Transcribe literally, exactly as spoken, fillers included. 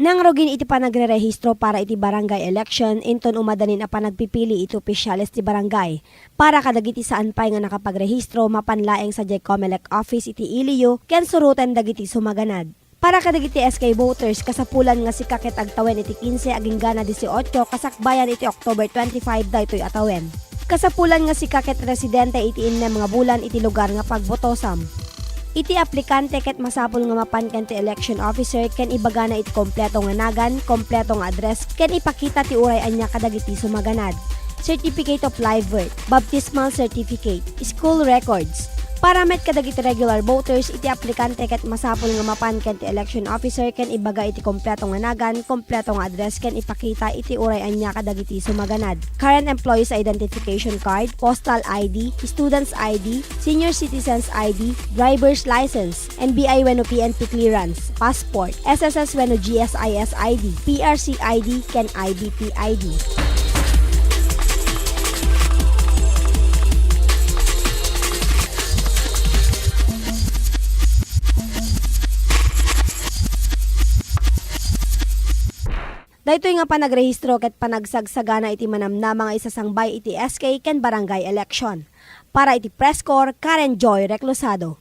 Nangrugin iti panagrerehistro para iti barangay election inton umadanin a panagpipili iti opisyales ti barangay. Para kadagiti saan pay nga nakapagrehistro, mapan laeng sadiay Comelec office iti Iliu ken suroten dagiti sumaganad. Para kadagiti S K voters, kasapulan nga sika ket agtawen iti kinse agingga na dieciocho kasakbayan iti October twenty-five daytoy a tawen. Kasapulan nga sika ket residente iti innem nga bulan iti lugar nga pagbotosam. Iti aplikante ket masapul nga mapan ken ti election officer ken ibagana iti kompleto nga nagan, kompleto nga address, ken ipakita ti uray ania kadagiti sumaganad. Certificate of live birth, baptismal certificate, school records. Para met kadagiti regular voters, iti aplikante ket masapul nga mapan ken ti election officer ken ibaga iti kompleto nga nagan, kompleto nga address ken ipakita iti uray ania kadagiti sumaganad. Current employees identification card, postal I D, students I D, senior citizens I D, driver's license, N B I wenno P N P clearance, passport, S S S wenno G S I S I D, P R C I D ken I D P I D. Daytoy nga panagrehistro ket panagsagsagana iti manamnama nga isasangbay iti S K ken barangay election. Para iti Press Corps, Karen Joy Reclusado.